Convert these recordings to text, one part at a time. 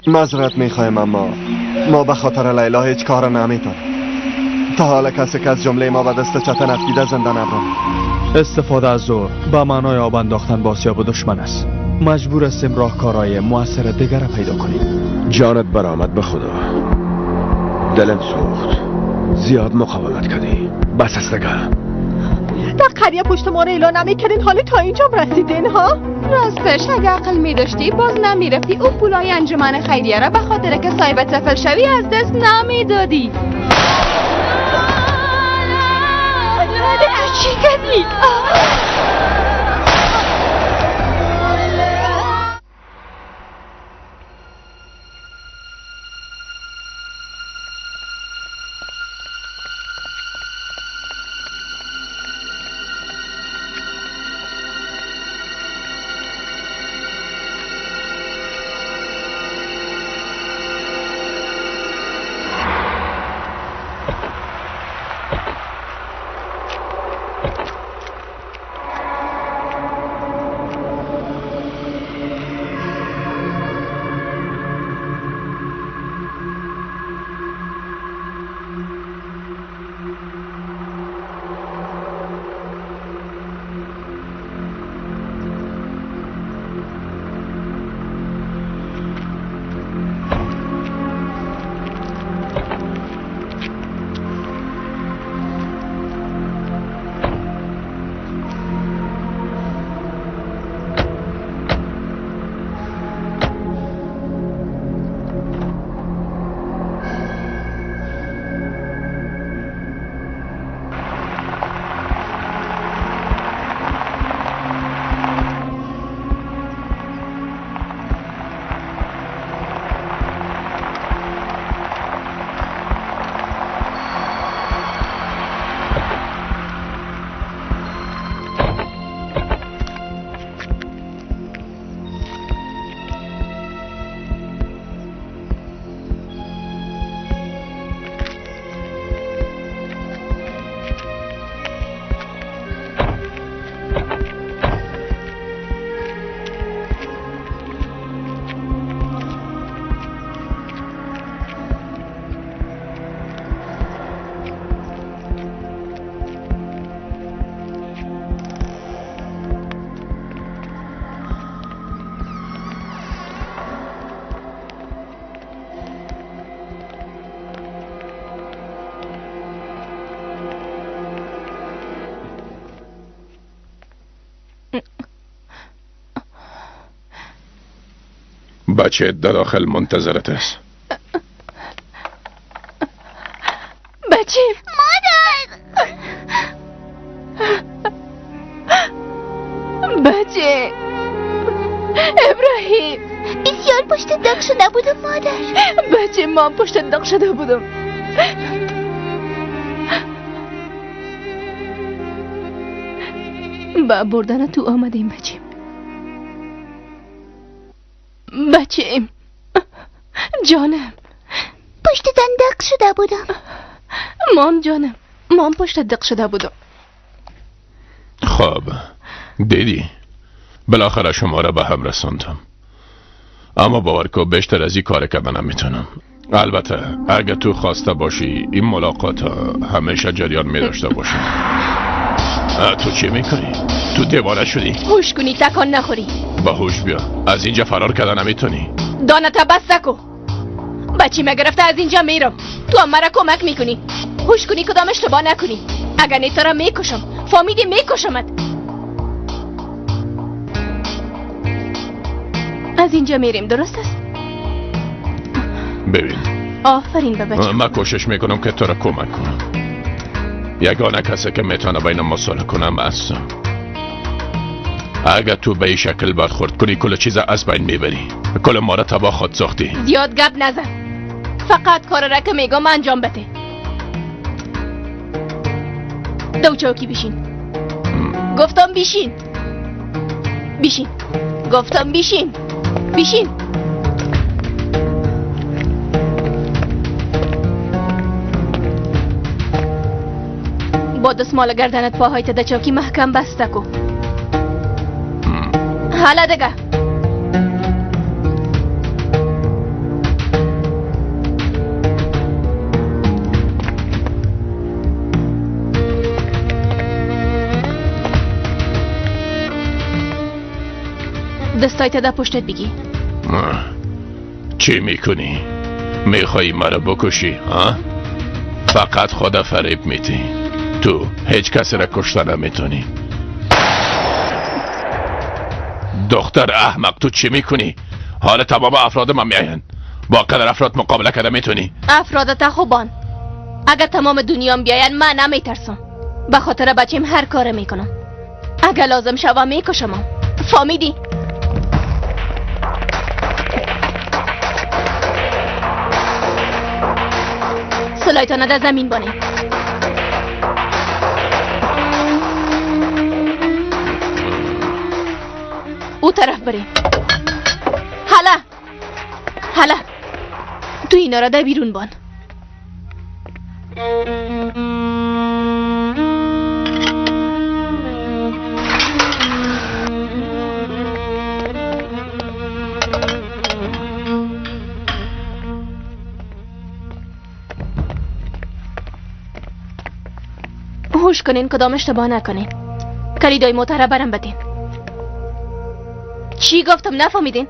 معذرت میخوایم، اما ما به خاطر لیلا هیچ کار نمیتونیم. تا حالا کسی که از جمله ما به دست چتن افتیده زنده نبرم. استفاده از زور به معنای آب انداختن با آسیاب دشمن است. مجبور هستیم راهکارهای موثر دیگر را پیدا کنیم. جانت برآمد به خدا. دلم سوخت. زیاد مقاومت کردی. بس است دیگه. در قریه پشت ما رو اعلان نمیکردین، حالی تا اینجا رسیدین ها؟ راستش اگه عقل میداشتی باز نمیرفتی او پولای انجمن خیریه را به خاطر که صاحب طفل شوی از دست نمیدادی. تو چی کردی؟ بچه در داخل منتظرت است. بچه مادر، بچه ابراهیم، بسیار پشت دق شده بودم مادر. بچه ما پشت دق شده بودم. با بردن تو آمدیم بچه. بچه جانم، پشت دق شده بودم. مام جانم، مام پشت دق شده بودم. خب دیدی، بالاخره شما را به هم رساندم. اما باور کن بیشتر از این کار که من نمیتونم. البته اگه تو خواسته باشی این ملاقات همیشه جریان می داشته باشه. تو چی میکنی؟ تو دیوانه شدی؟ هوش کنی تکان نخوری. با هوش بیا، از اینجا فرار کردن نمیتونی. دانتا بس نکو. بچی ما گرفته از اینجا میرم. تو هم مرا کمک میکنی. هوش کنی کدام اشتباه نکنی. اگر نه تو را میکشم. فهمیدی؟ میکشمت. از اینجا میریم، درست است؟ ببین. آفرین به بچه. من کوشش میکنم که تو را کمک کنم. یگانه کسی که میتونه بین ما صلح کنم هستم. اگر تو به این شکل برخورد کنی کل چیز از بین میبری. کل ما را تباه خود ساختی. زیاد گپ نزن. فقط کار را که میگم انجام بده. دو چوکی بشین. گفتم بشین. بشین. گفتم بشین. بشین. با دستمال گردنت پاهایت در چوکی محکم بسته کو. حالا دیگه دستایت در پشتت بگی. چی میکنی؟ میخوایی مرا بکشی؟ ها؟ فقط خدا فریب میدی. تو هیچ کسی را کشته نمیتونی. دختر احمق، تو چی میکنی؟ حال تمام افراد من میاین. با قدر افراد مقابله کرده میتونی؟ افراد تا خوبان. اگر تمام دنیام بیاین من نمیترسم. به خاطر بچیم هر کار میکنم. اگر لازم شوه میکشم. فهمیدی؟ سلایتانه در زمین بانه. او طرف بریم. حالا حالا تو اینا را در بیرون بان. هوش کنین کدام اشتباه نکنین. کلیدای موتر برم بدین. چی گفتم نفهمیدین؟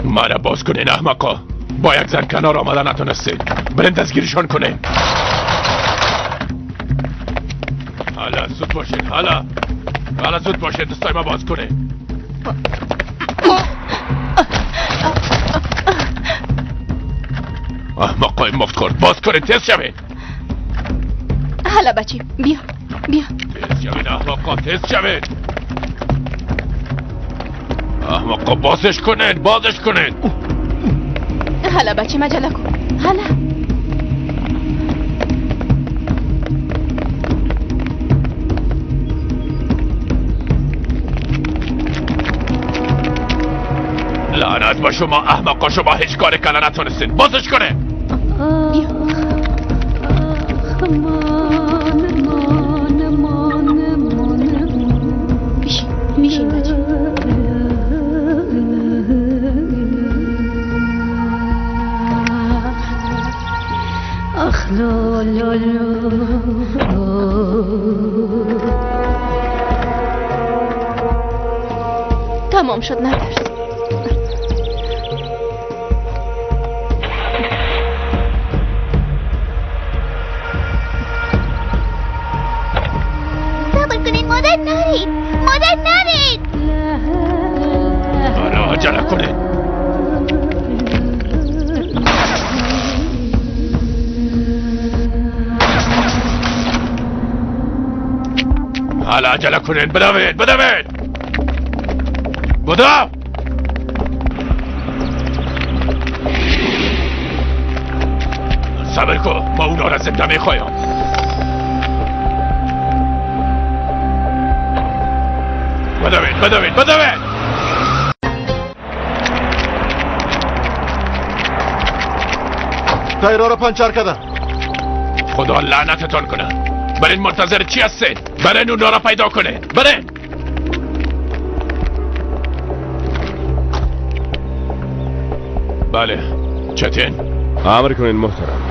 مرا باز کنین احمقا. با یک زن کنار آمده نتونستید. برین دستگیرشان کنین. حالا زود باشین. حالا زود باشین دستای ما باز کنین. احمقای مفت خورد، باز کنین، تیز شوین. حالا بچی بیا بیا. تیز شوین احمقا، تیز شوین. احمقا بازش کنین، بازش کنین. حالا بچی مجله کن. حالا لعنت با شما احمقا، شما هیچ کاری کنه نتونستین. بازش کنه. بیشین بیشین بچه. تمام شد، نترس. مادر نرید، مادر نرید. حالا عجله کنید. حالا عجله کنید، بدوید بدوید بدو. صبر کن، ما اونا را زنده میخوایم. بدوید بدوید بدوید. تایرها را پنچر کردن. خدا لعنتتان کنه. برین منتظر چی هستید؟ برین اونا را پیدا کنه. برین. بله چتین. امر کنین محترم.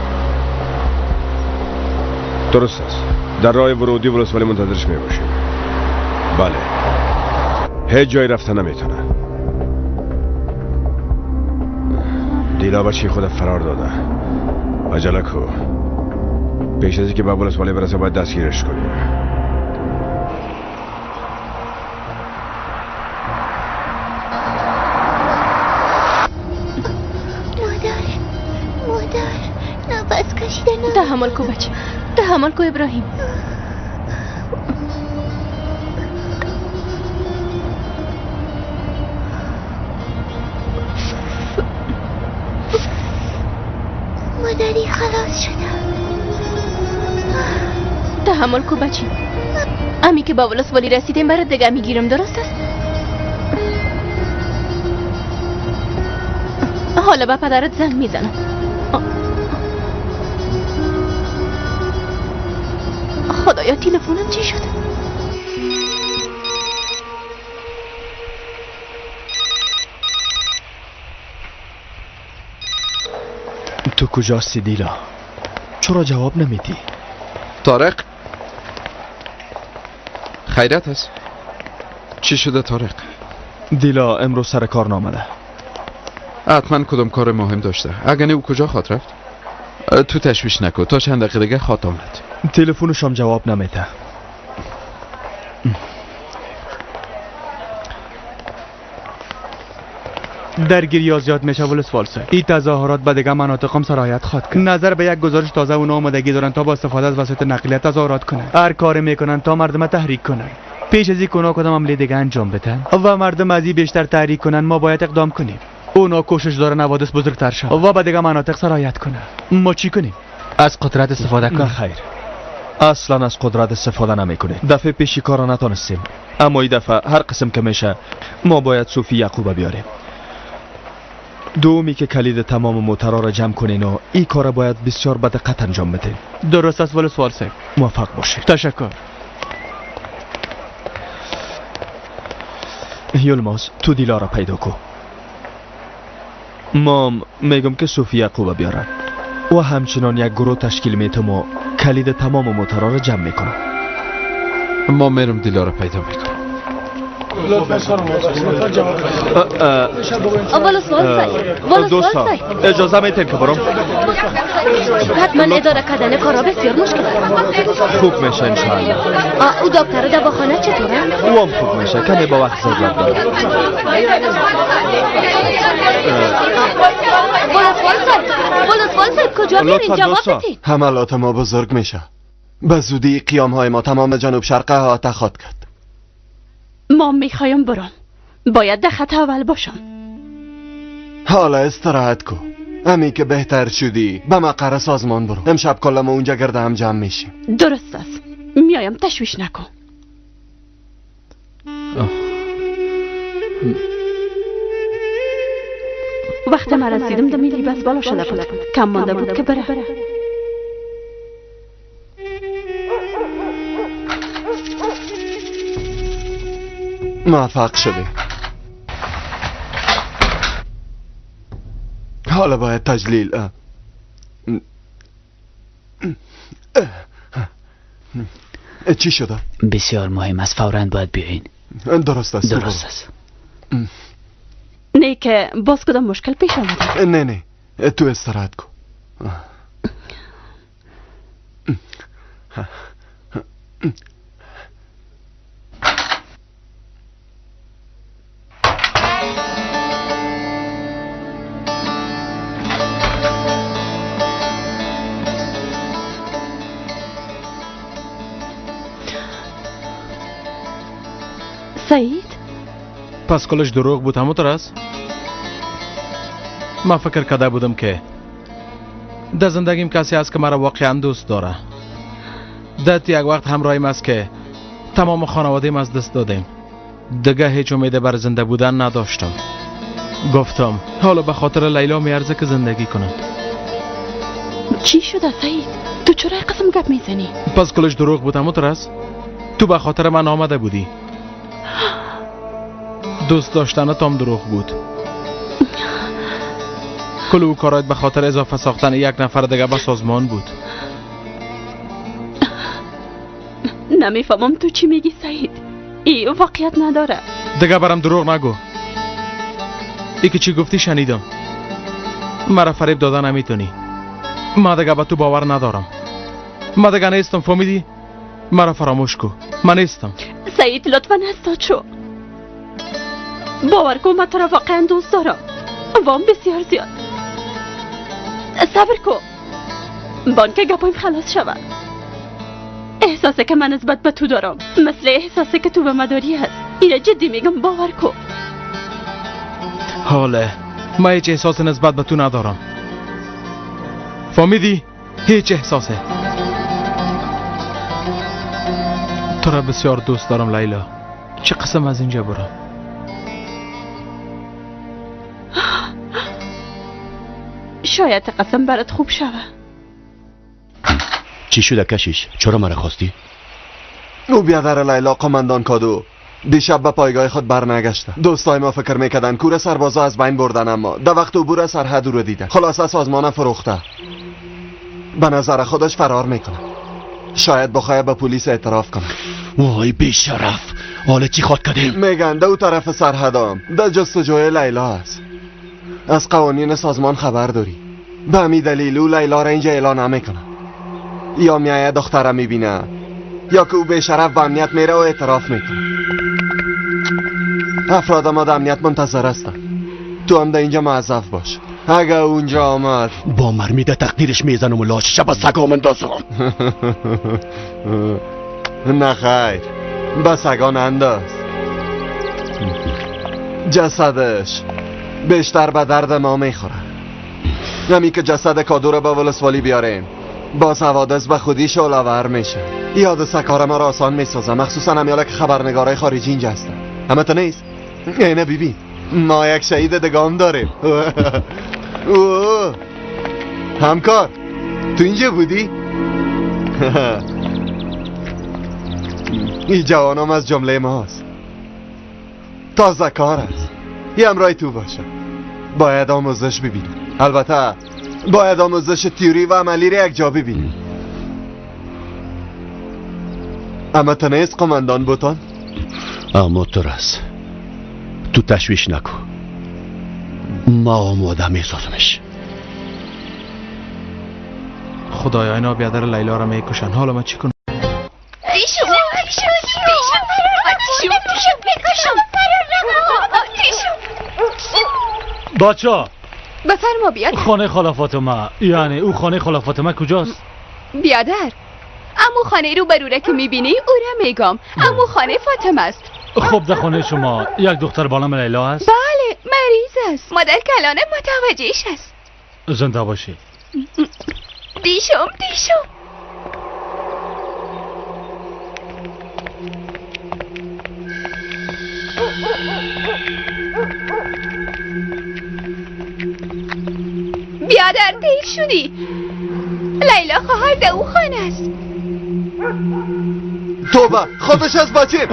درست است. در راه ورودی ولسوالی منتظرش می باشیم. بله هیچ جای رفتن نمیتونه. دیلا بچه خود فرار داده. عجله کو. پیش از اینکه به ولسوالی برسه باید دستگیرش کنیم. مادر، مادر، نفس کشیدن. تحمل کو بچه، تحمل کو ابراهیم. مادری خلاص شدم. تحمل کو بچه. امی که با ولسوالی رسیدیم برات دیگه میگیرم، درست است؟ حالا به پدرت زنگ میزنم. خدایا تلفنم چی شد؟ تو کجاستی دیلا؟ چرا جواب نمیدی؟ طارق، خیرت است؟ چی شده طارق؟ دیلا امروز سر کار نامده. حتما کدام کار مهم داشته. اگه نه او کجا خواد رفت؟ تو تشویش نکن، تا چند دقیقه دیگه خواد آمد. تلفنش هم جواب نمیده. درگیری زیاد میشه ولسوال صاحب. این تظاهرات به دیگه مناطق هم سرایت خواهد کرد. نظر به یک گزارش تازه اونا آمادگی دارن تا با استفاده از وسایل نقلیه تظاهرات کنن. هر کاری میکنن تا مردم تحریک کنن. پیش از اینکه اونا کدام عملی دیگه انجام بدن و مردم از این بیشتر تحریک کنن، ما باید اقدام کنیم. اونا کوشش دارن حوادث بزرگتر شود و به دیگه مناطق سرایت کنن. ما چی کنیم؟ از قدرت استفاده کن. نه خیر، اصلا از قدرت استفاده نمیکنیم. دفعه پیشی کارا نتونستیم، اما این دفعه هر قسم که میشه ما باید صوفی یعقوب بیاریم. دومی که کلید تمام موترها را جمع کنین و این کار باید بسیار به دقت انجام بدین. درست است ولسوال صاحب. موفق باشید. تشکر. یلماز، تو دیلا را پیدا کو. مام میگم که صوفی یعقوب بیارن و همچنان یک گروه تشکیل میتم و کلید تمام موترها را جمع میکنم. ما میرم دیلا را پیدا میکنم. دوستا اجازه میتیم که برم؟ حتما اداره کردن کارا بسیار مشکل است. خوب میشه انشاءالله. او دکتر دواخانه چطوره؟ او هم خوب میشه، کمی با وقت ضرورت داره. ولسوال صاحب کجا میرین؟ جواب بدین. حملات ما بزرگ میشه. به زودی قیام های ما تمام جنوب شرق احاطه خواهد کرد. ما میخوایم برم. باید در خط اول باشم. حالا استراحت کو. همی که بهتر شدی به مقر سازمان برو. امشب کل ما اونجا گرده هم جمع میشیم. درست است، میایم، تشویش نکن. وقت ما رسیدم دمی لباس بالا شده بود، کم مانده بود که بره. موفق شده. حالا باید تجلیل. چی شده؟ بسیار مهم است، فوراً باید بیاین. درست است. درست است. نه که باز کدام مشکل پیش آمده؟ نه نه، تو استراحت کن. سعید؟ پس کلش دروغ بود همونطور است؟ من فکر کرده بودم که در زندگیم کسی هست که مرا واقعا دوست داره. دت یک وقت همراهیم است که تمام خانواده‌ام از دست دادیم. دیگه هیچ امید بر زنده بودن نداشتم. گفتم حالا به خاطر لیلا میارزه که زندگی کنم. چی شده سعید؟ تو چرا قسم گپ میزنی؟ پس کلش دروغ بود همونطور است؟ تو به خاطر من آمده بودی. دوست داشتن تام دروغ بود. کل او کارایت به خاطر اضافه ساختن یک نفر دیگه به سازمان بود. نمیفهمم تو چی میگی سعید. ای واقعیت نداره. دیگه برام دروغ نگو. ای که چی گفتی شنیدم. مرا فریب دادن نمیتونی. ما دیگه به تو باور ندارم. ما دیگه نیستم، فهمیدی؟ مرا فراموش کو. من نیستم. سعید لطفا استاد شو. باور کن من تو را واقعا دوست دارم. وام بسیار زیاد. صبر کن. بانک گپایم خلاص شود. احساسی که من نسبت به تو دارم مثل احساسی که تو به من داری هست. اینه جدی میگم، باور کن. حاله من هیچ احساس نسبت به تو ندارم. فهمیدی؟ هیچ احساسه. تو را بسیار دوست دارم لیلا. چه قسم از اینجا برم؟ شاید قسم برات خوب شوه. چی شده کشیش؟ چرا مرا خواستی؟ او بیادر لیلا قماندان کادو دیشب به پایگاه خود برنگشته. دوستای ما فکر میکردن کور سربازا از بین بردن، اما در وقت عبور سرحد او رو دیدن. خلاصه سازمان فروخته. به نظر خودش فرار میکنه. شاید بخواه به پلیس اعتراف کنه. وای بیشرف، حالا چی خواد کردیم؟ میگن دو طرف سرحدام در جستجوی لیلا است. از قوانین سازمان خبر داری. به همین دلیل او لیلا را اینجا اعلان نمیکنه. یا میایه دختره میبینه یا که او بیشرف به امنیت میره و اعتراف میکنه. افراد ما در امنیت منتظر هستن. تو هم در اینجا موظف باش. اگه اونجا آمد با مرمی در تقدیرش میزنم و لاشش به سگا مندازم. نه خیر، به سگا ننداز. جسدش بیشتر به درد ما میخوره. نمی که جسد کادو رو به ولسوالی بیاریم باز حوادث به خودی شعله‌ور میشه. یاد سکار ما را آسان میسازه، مخصوصا همیاله که خبرنگارای خارجی اینجا هستن. همه تا نیست؟ اینه بیبی، ما یک شهید دگام داریم. همکار تو اینجا بودی؟ این جوانم از جمله ماست، تازه کار است. یه همراه تو باشه. باید آموزش ببینی. البته باید آموزش تیوری و عملی را یک جا ببینی. اما تو نیست قماندان بوتان؟ اما تو راست، تو تشویش نکن، ما آماده میسازمش. خدایا اینا بیادر لیلا را میکشن. حالا من چی کنم؟ بچه بفرما بیادر. خانه خاله فاطمه، یعنی او خانه خاله فاطمه کجاست؟ بیادر امو خانه رو بروره که میبینی او را میگم. امو خانه فاطمه است. خب در خانه شما یک دختر با نام لیلا است؟ بله مریض است. مادر کلانه متوجهش است. زنده باشی. دیشم دیشم. بیادر دیر شدی. لیلا خواهر در او خانه است. توبه خودش از بچه.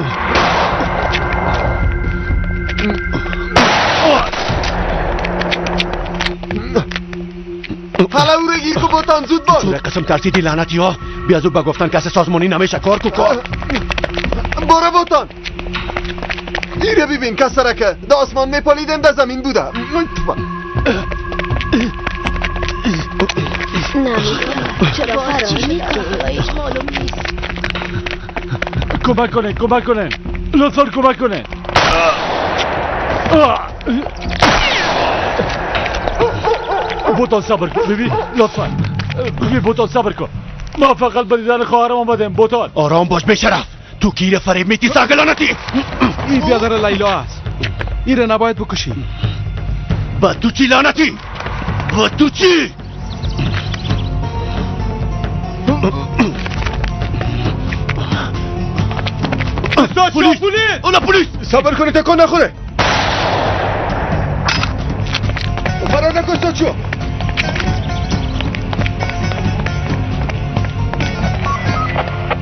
حالا او را گیر کو بوتان، زود باش. چون قسم ترسیدی لعنتی ها. بیا زود با گفتن کس سازمانی نمیشه کار کو کار. برو بوتان. ایره ببین کسره که در آسمان میپالیدم در زمین بوده. نمیدونم چرا فرار میکنه. معلوم نیست. کمک کنه، کمک کنه، لطفا کمک کنه. بوتان صبر کن ببین، لطفا ببین بوتان صبر کن. ما فقط به دیدن خواهرم آمدیم. بوتان آرام باش بیشرف، تو گیر فریب میتی سگ لعنتی. این بیادر لیلا است، این را نباید بکشی. با تو چی لعنتی؟ با تو چی؟ پلیس! اونا پلیس! صبر کنی تکون نخوره. فرار نکن ساچو.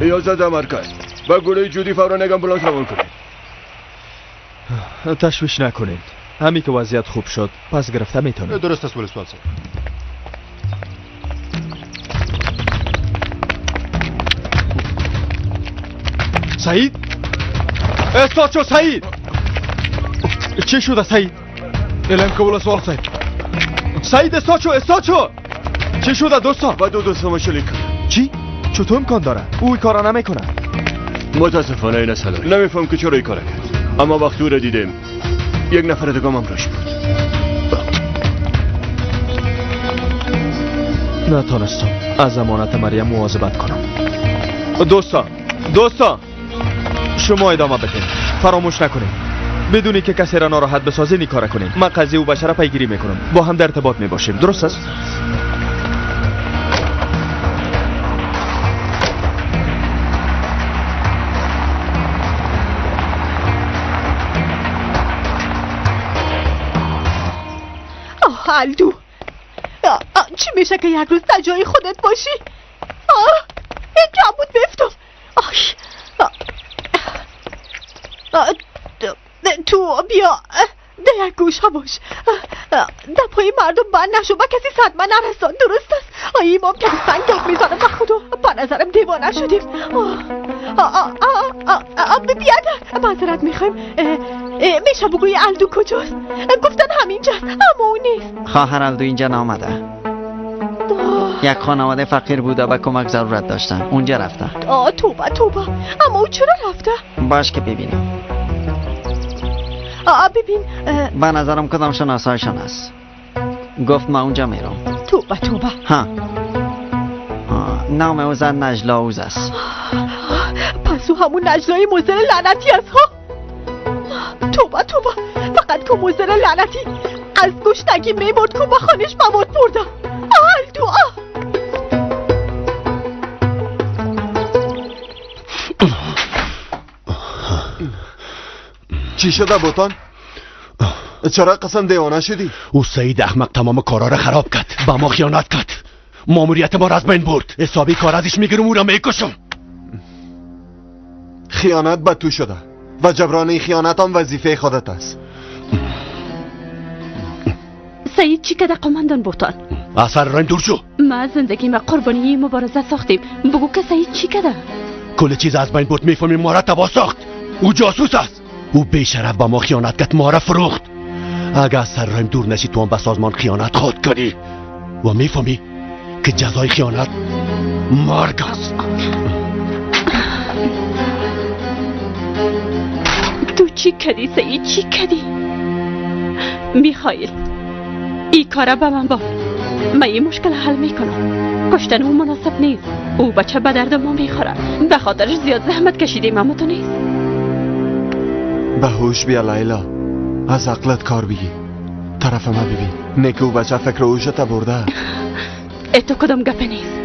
11 مرکز با گروه جودی فورا یک آمبولانس روان کنید. تشویش نکنید، همین که وضعیت خوب شد پس گرفته میتونید. درست است ولسوال صاحب. سعید، استاد شو سعید. چی شده سعید؟ اعلام که ولسوال صاحب. سعید استاد شو، استاد شو. چی شده دوستا؟ با دو دوست شلیک. چی؟ چطور امکان داره؟ او این کارا نمیکنه. متاسفانه این اصلا نمیفهم که چرا این کار کرد، اما وقتی او را دیدیم یک نفر دیگه هم همراهش بود. نتانستم از امانت مریم مواظبت کنم. دوستا دوستا شما ادامه بدین، فراموش نکنید بدونی که کسی را ناراحت بسازین این کار کنین. من قضیه و بشر پیگیری میکنم، با هم در ارتباط میباشیم. درست است؟ آه الدو، چی میشه که یک روز در جای خودت باشی؟ آه این کم بود بفتم. تو بیا در یک گوشه باش، در پای مردم بند نشو، به کسی صدمه نرسان. درست است؟ آیه امام که سنگ گپ میزنم به خدا، به نظرم دیوانه شدیم. بیادر معذرت میخوایم، میشه بگویی الدو کجاست؟ گفتن همینجاست اما او نیست. خواهر الدو اینجا نامده. یک خانواده فقیر بوده و کمک ضرورت داشتن، اونجا رفته. توبه توبه، اما او چرا رفته؟ باش که ببینم. ببین به نظرم کدام شناسایشان است. گفت من اونجا میرم. توبه توبه. ها، نام او زن نجلا اوز است. پس او همون نجلای مضر لعنتی است ها. توبه توبه، فقط که مضر لعنتی از گشنگی میمرد که با خانش مواد برده. الدو چی شده بوتان؟ چرا قسم دیوانه شدی؟ او سعید احمق تمام کارا را خراب کرد، با ما خیانت کرد، ماموریت ما را از بین برد. حسابی کار ازش میگیرم، او را میکشم. خیانت به تو شده و جبران خیانت هم وظیفه خودت است. سعید چی کده قماندان بوتان؟ از سر رایم دور شو. ما زندگی ما قربانی مبارزه ساختیم، بگو که سعید چی کده؟ کل چیز از بین برد، میفهمیم ما را تباه ساخت. او جاسوس است. او بیشرف با ما خیانت کرد، ما را فروخت. اگر از سر رایم دور نشی تو هم به سازمان خیانت خود کنی و میفهمی که جزای خیانت مرگ است. تو چی کدی سعید؟ چی کدی؟ میخایل ای کاره به من بار، من این مشکل حل میکنم. کشتن او مناسب نیست، او بچه به درد ما میخوره، به خاطرش زیاد زحمت کشیدیم اما تو نیست. به هوش بیا لیلا، از عقلت کار بگی. طرف ما ببین، نیکو بچه فکر اوشت برده. ای تو کدام گپه نیست،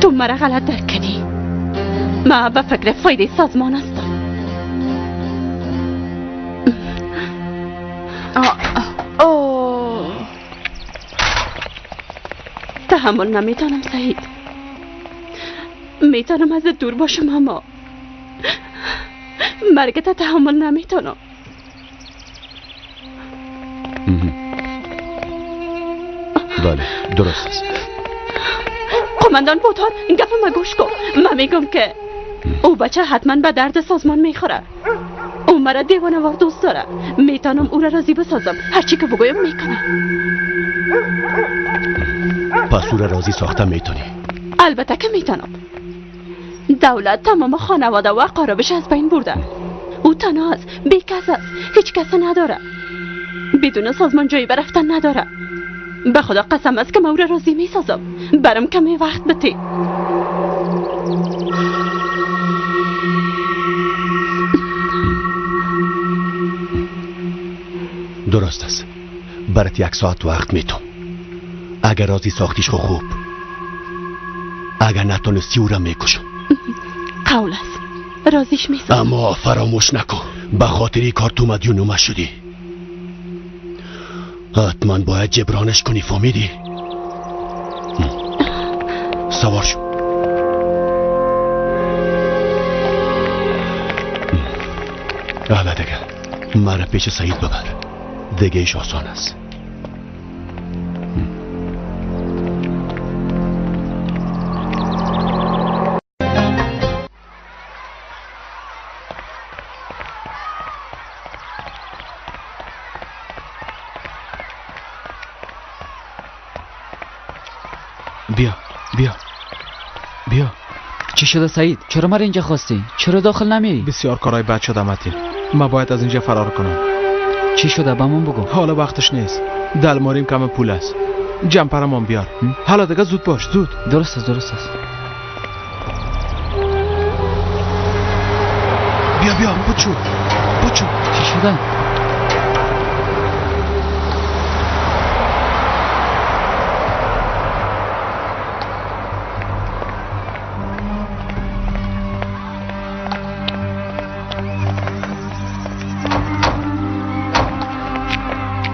تو مرا غلط درک کردی. ما به فکر فایده سازمان هستم. تحمل نمیتونم سعید، میتونم از دور باشم اما مرگت تحمل نمیتونم. بله درست است. قماندان بوتان گپ ما گوش کن. من میگم که او بچه حتما به درد سازمان میخوره. او مرا دیوانه وار دوست داره، میتونم او را راضی بسازم، هرچی که بگویم میکنه. پس او را راضی ساخته میتونی؟ البته که میتونم. دولت تمام خانواده و اقاربش از بین برده. او تنها است، بی کس است، هیچ کس نداره، بدون سازمان جایی برفتن نداره. به خدا قسم است که من او را راضی میسازم. برم کمی وقت بده. درست است، برات 1 ساعت وقت میتم. اگر راضی ساختیش خوب، اگر نتونستی او را میکشم. قول است، راضیش میسازم. اما فراموش نکن به خاطر کار تو مدیون شدی. حتما باید جبرانش کنی، فهمیدی؟ سوار شو. حالا دیگه مرا پیش سعید ببر، دیگه ایش آسان است. بیا بیا بیا. چی شده سعید؟ چرا مرا اینجا خواستی؟ چرا داخل نمیای؟ بسیار کارهای بد شده متین، من باید از اینجا فرار کنم. چی شده؟ به من بگو. حالا وقتش نیست، دلماریم کم پول است. جمپرمان بیار. حالا دیگه زود باش، زود. درست است درست است. بیا بیا، بچو بچو. چی شده؟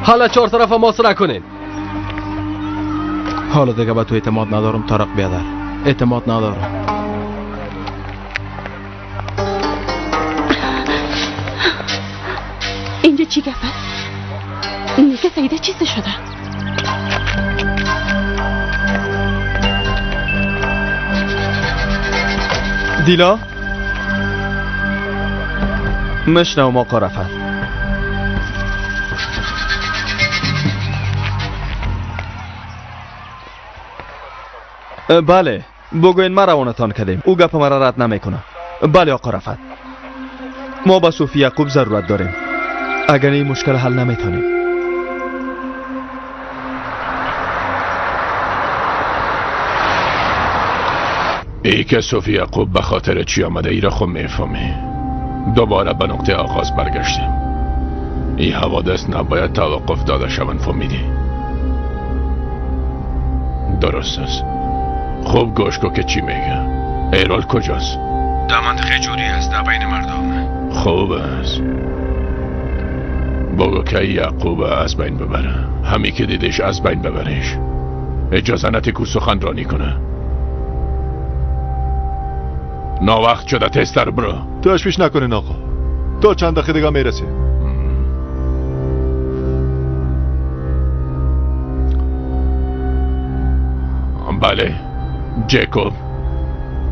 حالا 4 طرف محاصره کنین. حالا دیگه به تو اعتماد ندارم طارق بیادر، اعتماد ندارم. چی گپ است؟ نیکه سعیده چیزی شده؟ دیلا مشنو ما رفت. بله بگوین ما روانتان کردیم. او گپ مرا رد نمیکنه. بله آقا رفت، ما با صوفی یعقوب ضرورت داریم. اگر این مشکل حل نمیتونیم. ای که صوفی یعقوب به خاطر چی آمده ای را خود میفهمی. دوباره به نقطه آغاز برگشتیم. این حوادث نباید توقف داده شوند، فهمیدی؟ درست است. خوب گوش کو که چی میگه. ایرال کجاست؟ در منطقه جوری است، در بین مردم. خوب است. بگو که یعقوب از بین ببره. همی که دیدش از بین ببرش. اجازه نده که سخنرانی کنه. ناوقت شده، تستر برو. تشویش نکنین آقا، تا چند دقیقه دیگه میرسیم. بله جیکوب،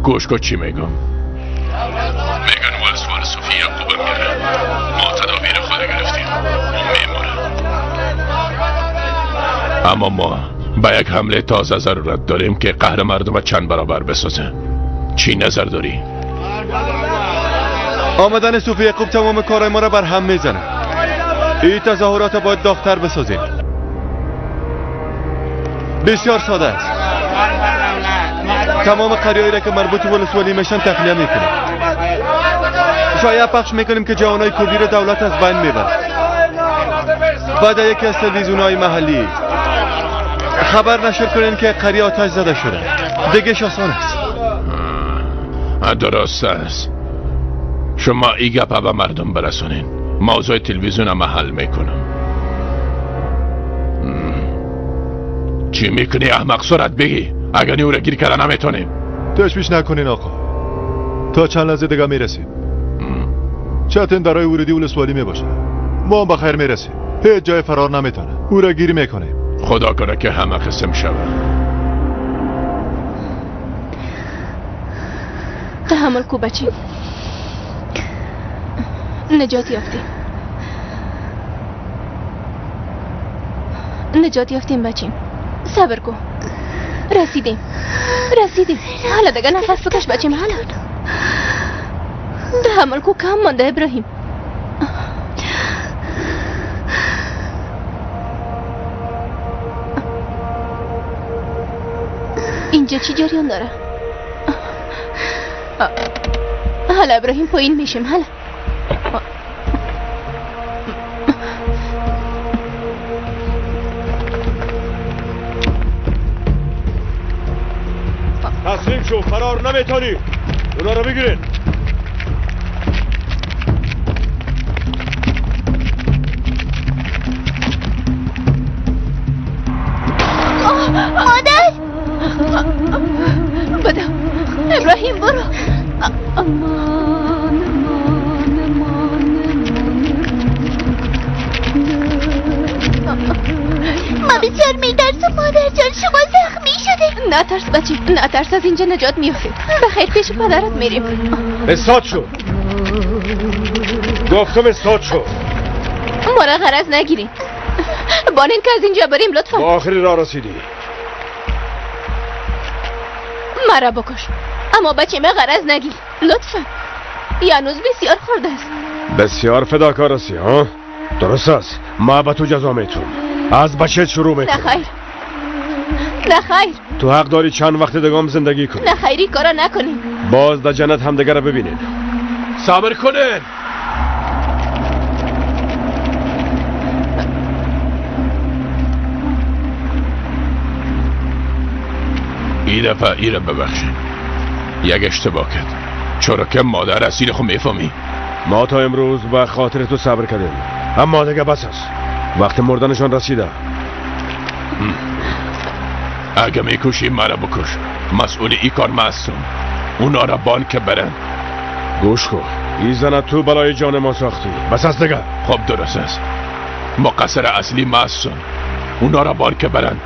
گوش کن چی میگم. میگن ولسوال صوفی یعقوب میره. ما تدابیر خود گرفتیم، اون میمونه. اما ما به یک حمله تازه ضرورت داریم که قهر مردم چند برابر بسازه. چی نظر داری؟ آمدن صوفی یعقوب تمام کارهای ما را بر هم میزنه. این تظاهرات باید داغ‌تر بسازیم. بسیار ساده است. تمام قریه‌ای را که مربوط به ولسوالی میشن تخلیه میکنیم. شایعه پخش میکنیم که جوانای کردی را دولت از بین میبره. بعد یکی از تلویزیون‌های محلی خبر نشر کنین که قریه آتش زده شده. دیگه آسان است. درست است. شما ای گپ به مردم برسونین. موضوع تلویزیون هم حل میکنم. چی میکنی احمق؟ سرعت بگی. اگر او را گیر کرده نمیتونیم. تشویش نکنین آقا، تا چند لحظه دیگه میرسیم. چتن درای ورودی ولسوالی میباشه. ما هم بخیر میرسیم. هیچ جای فرار نمیتونه. او را گیر میکنیم. خدا کنه که همه قسم شود. تحمل کو بچی، نجات یافتیم. نجات یافتیم بچیم. صبر کو، رسیدیم رسیدیم. حالا دیگه نفس بکش بچیم. حالا تحمل کو، کم مانده ابراهیم. اینجا چی جریان داره؟ حالا ابراهیم پایین میشیم. حالا تسلیم شو، فرار نمیتونی. اونا رو بگیرین. مادر بده ابراهیم برو. ما بسیار میترسم مادر جان، شما زخمی شده. نترس بچه، نترس، از اینجا نجات میافتیم. بخیر پیش پدرت میریم. استاد شو، گفتم استاد شو. ما را غرض نگیریم. بانین که از اینجا بریم لطفا. با آخری راه رسیدی. مرا بکش، اما بچه ما غرض نگیر لطفا. یانوز بسیار خورده است. بسیار فداکار هستی ها؟ درست است. ما به تو جزا میتونم. از بچه شروع میکنم. نه خیر، نه خیر. تو حق داری چند وقت دیگه زندگی کنی. نه خیری کارا نکنیم. باز در جنت همدیگه را ببینین. صبر کنین. این دفعه ای را ببخشین. یک اشتباه کرد. چرا که مادر اسیر خو میفهمی. ما تا امروز به خاطر تو صبر کردیم، اما دیگه بس است. وقت مردنشان رسیده. اگه میکشی مرا بکش. مسئول ای کار ما هستم. اونا را بان که برن. گوش کن، این زن تو بلای جان ما ساختی. بس از دیگه. خب درست است. مقصر اصلی ما هستم. اونا را بار که برن.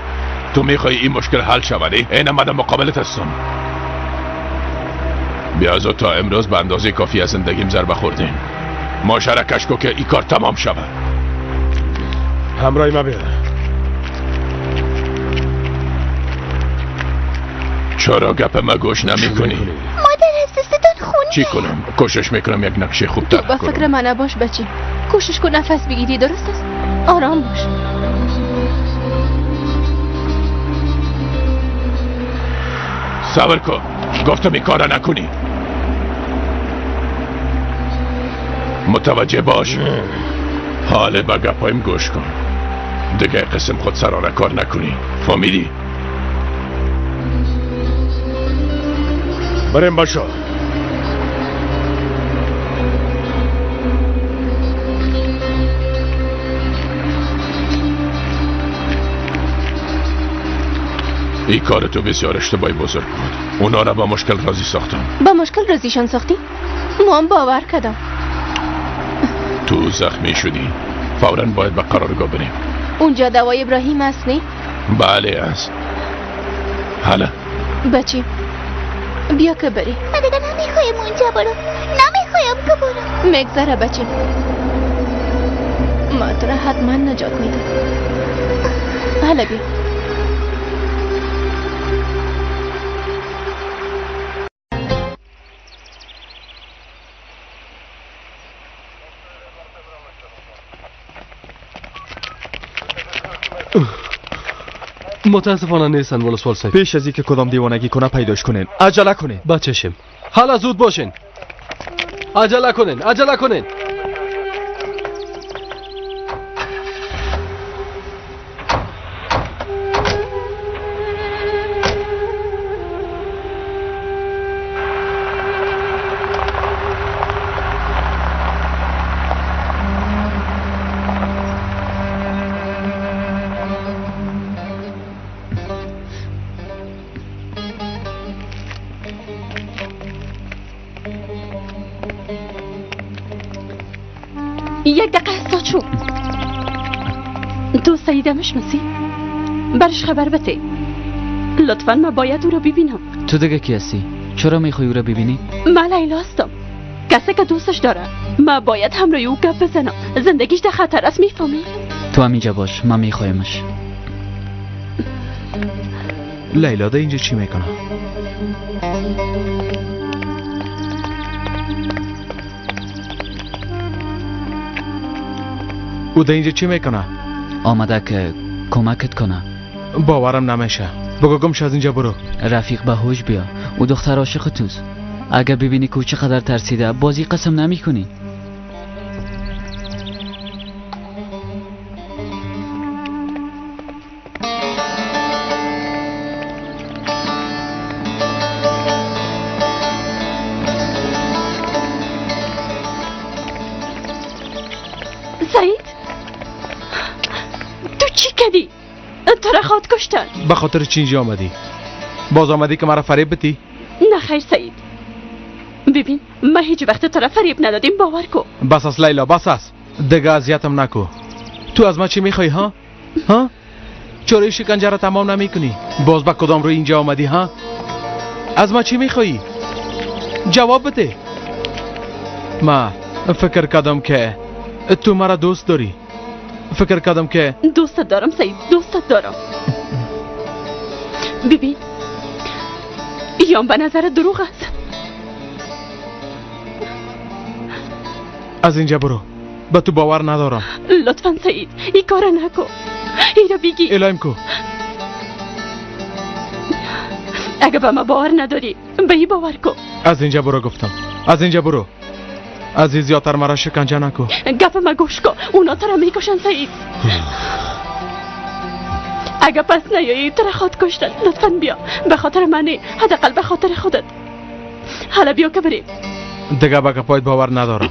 تو میخوای این مشکل حل شود؟ این من مقابلت هستم. بیازو تا امروز به اندازه کافی از زندگیم ضربه خوردیم. ما شرکش کو که این کار تمام شود. همراه ما بیا. چرا گپ ما گوش نمی کنی؟ مادر از دستتون خونیه. چی کنم؟ کوشش میکنم یک نقشه خوب طرح کنم. تو با فکر من نباش بچه. کوشش کن نفس بگیری، درست است؟ آرام باش. صبر کن. گفتم این کارا نکنی. متوجه باش. حالا به گپایم گوش کن. دیگه قسم خود سرانه کار نکنی. فهمیدی؟ بریم باشا. این کار تو بسیار اشتباهی بزرگ بود. اونا را با مشکل راضی ساختم. با مشکل راضیشان ساختی؟ ما هم باور کردم. تو زخمی شدی. فوراً باید به قرارگاه بریم. اونجا دوای ابراهیم است نه؟ بله است. حالا بچه بیا که بری. من دیگه نمیخوایم اونجا برم. نمیخوایم که برم. میگذره بچه. ما تو را حتما نجات میدم. حالا بیا. متاسفانه نیستن ولسوال صاحب. پیش از اینکه کدام دیوانگی کنه پیداش کنین. عجله کنین. بچشم. حالا زود باشین. عجله کنین، عجله کنین. یک دقیقه استاد شو. تو سعیده میشناسی؟ برش خبر بده. لطفا من باید او را ببینم. تو دیگه کی هستی؟ چرا میخوای او را ببینی؟ من لیلا هستم. کسی که دوستش داره. من باید همراه او گپ بزنم. زندگیش در خطر است، میفهمی؟ تو هم اینجا باش، من میخوایمش. لیلا ده اینجا چی میکنه؟ او ده اینجا چی میکنه؟ آمده که کمکت کنه. باورم نمیشه. بگو گمش از اینجا برو. رفیق به هوش بیا. او دختر عاشق توست. اگه ببینی که چقدر ترسیده بازی قسم نمیکنی. سعید تو چی کردی؟ تو را خود کشتن. به خاطر چی اینجا آمدی؟ باز آمدی که مرا فریب بدی؟ نه خیر سعید. ببین من هیچ وقت تو را فریب ندادیم، باور کن. بس است لیلا، بس است. دیگه اذیتم نکو. تو از من چی میخوای ها؟ ها؟ چرا شکنجه را تمام نمیکنی؟ باز به کدام روی اینجا آمدی ها؟ از من چی میخوایی؟ جواب بده. ما فکر کردم که تو مرا دوست داری. فکر کردم که دوستت دارم سعید، دوستت دارم. ببین یام به نظر دروغ است. از اینجا برو. به تو باور ندارم. لطفا سعید این کار نکن. این را بگی. الایم کو. اگه به ما باور نداری به این باور کن. از اینجا برو گفتم. از اینجا برو. از این زیادتر مرا شکنجه نکن. گپ ما گوش کن. اونا تو را میکشن سعید. اگه پس نیایی تو را خود کشتن. لطفا بیا. به خاطر منی، حداقل به خاطر خودت. حالا بیا که بریم. دیگه به گپایت باور ندارم.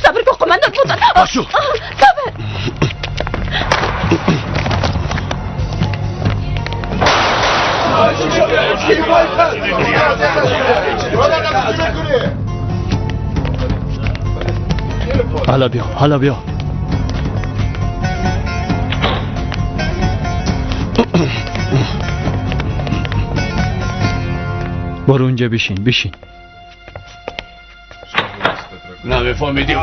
صبر کن قماندان بودن. باشو. صبر. حالا بیا، حالا بیا. برو اونجا بشین، بشین. نمیفهمیدی.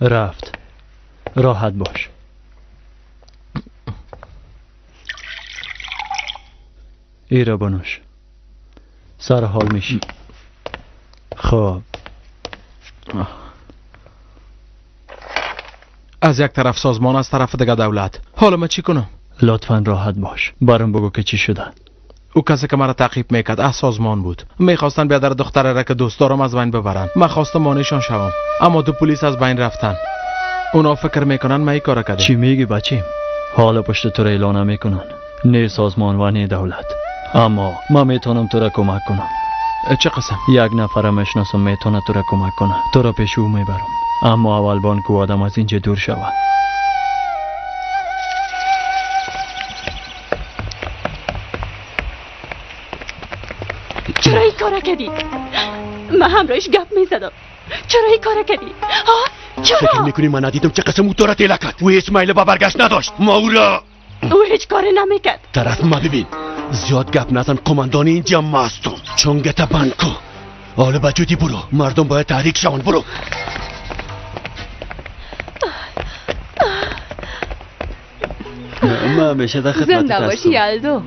رفت. راحت باش. ایرا بنوش، سر حال میشی. خب از یک طرف سازمان، از طرف دیگه دولت. حالا من چی کنم؟ لطفا راحت باش. برام بگو که چی شده. او کسی که مرا تعقیب میکرد از سازمان بود. میخواستن بیادر دختره را که دوست دارم از بین ببرن. من خواستم مانعشان شوم، اما دو پلیس از بین رفتن. اونا فکر میکنن من این کارا کردم. چی میگی بچیم؟ حالا پشت تو را اعلان نمیکنن، نه سازمان و نه دولت. اما من میتونم تو را کمک کنم. چه قسم؟ یک نفر میشناسم میتونه تو را کمک کنه. تو را پیش او میبرم، اما اول بانک و آدم از اینجا دور شود. چرا این کارا کردی؟ من همراهش گپ میزدم. چرا این کارا کردی؟ ها؟ چرا؟ فکر میکنی من ندیدم چه قسم او تو را تیله کرد؟ او هیچ میل به برگشت نداشت. ما او را او هیچ کاری نمیکرد. طرف ما ببین، زیاد گپ نزن. قماندان اینجا ما هستم. چونگت بند کن. حالا به جودی برو، مردم باید تحریک شوند. برو. من همیشه در خدمتت زنده هستم. باشی یلدو.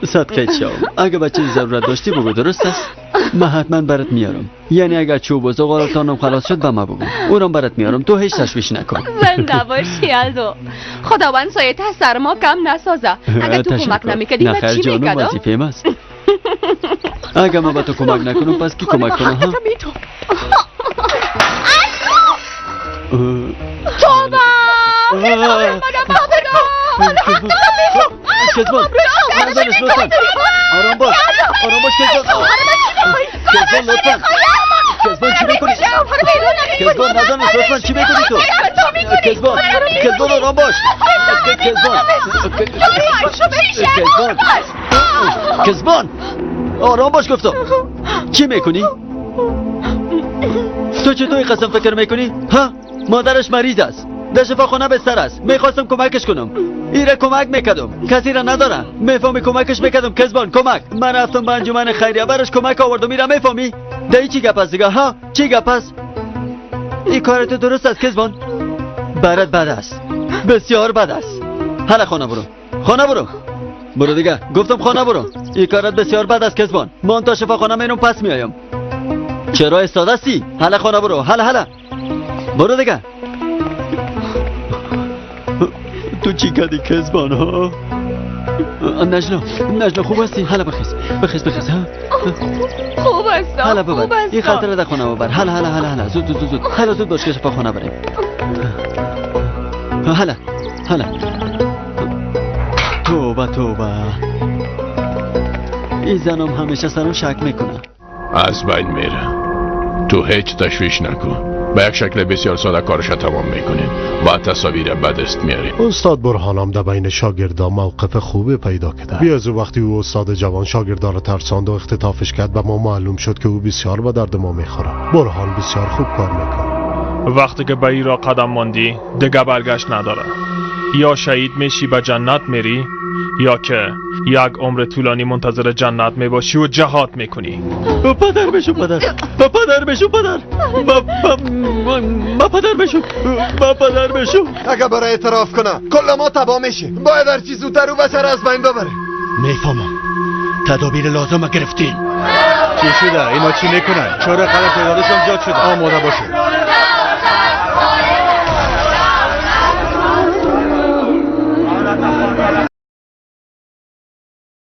صدقه شوم. اگه به چیز ضرورت داشتی بگو، درست است؟ من حتما برات میارم. یعنی اگر چوب و زغالتانم خلاص شد به ما بگو، اونم برات میارم. تو هیچ تشویش نکن. زنده باشی یلدو. خداوند سایه از سر ما کم نسازه. اگر تو کمک نمیکردی من چی میکردم؟ وظیفه ماست. اگر من به تو کمک نکنم پس کی کمک کنه؟ ها؟ توبه! کزبان نزنش لطفا. آرام باش، آرام باش کزبان. کزبان لطفا. کزبان چی میکنی؟ کزبان نزنش لطفا. چی میکنی تو؟ کزبان، کزبان آرام باش. کزبان، کزبان، کزبان آرام باش گفتم. چی میکنی؟ تو چطور قسم فکر میکنی؟ ها؟ مادرش مریض است، در شفاخانه بستر است. میخواستم کمکش کنم، ایره کمک میکردم، کسی را ندارم. میفهمی؟ کمکش میکردم. کزبان کمک. من رفتم به انجمن خیریه برش کمک آوردم. ایره میفهمی؟ ده چی گپ است دیگه؟ ها؟ چی گپ است؟ این کار تو درست است کزبان؟ برات بد است، بسیار بد است. حالا خانه برو، خانه برو، برو دیگه. گفتم خانه برو. این کارت بسیار بد است کزبان. من تا شفاخانه میرم پس میایم. چرا ایستاده هستی؟ حالا خانه برو. حالا حالا برو دیگه. تو چی کردی کزبان؟ ها؟ نجلا، نجلا خوب هستی؟ حالا بخیز، بخیز، بخیز. ها؟ خوب هستم. حالا ببر این خاطر را در خانه ببر. حالا حالا حالا حالا زود زود زود. حالا زود باش که شفاخانه بریم. حالا حالا. توبه توبه. این زنم همیشه سرم شک میکنه. از بین میره. تو هیچ تشویش نکن. به یک شکل بسیار ساده کارش تمام میکنیم و تصاویر به دست میاریم. استاد برهانم در بین شاگردا موقف خوبی پیدا کرده. بی از وقتی او استاد جوان شاگردا را ترساند و اختطافش کرد به ما معلوم شد که او بسیار به درد ما میخوره. برهان بسیار خوب کار میکنه. وقتی که به ای را قدم ماندی دیگه برگشت نداره. یا شهید میشی به جنت میری، یا که یک عمر طولانی منتظر جنت میباشی و جهاد میکنی. پدر بشو، پدر، پدر بشو، پدر، ما پدر بشو، ما پدر بشو. اگه برای اعتراف کنه کل ما تباه میشه. باید هر چیز زودتر او بشر از بین ببره. میفهمم. تدابیر لازم گرفتیم. چی شده؟ اینا چی میکنن؟ چرا قدر تعدادشان زیاد شده؟ آماده باشید.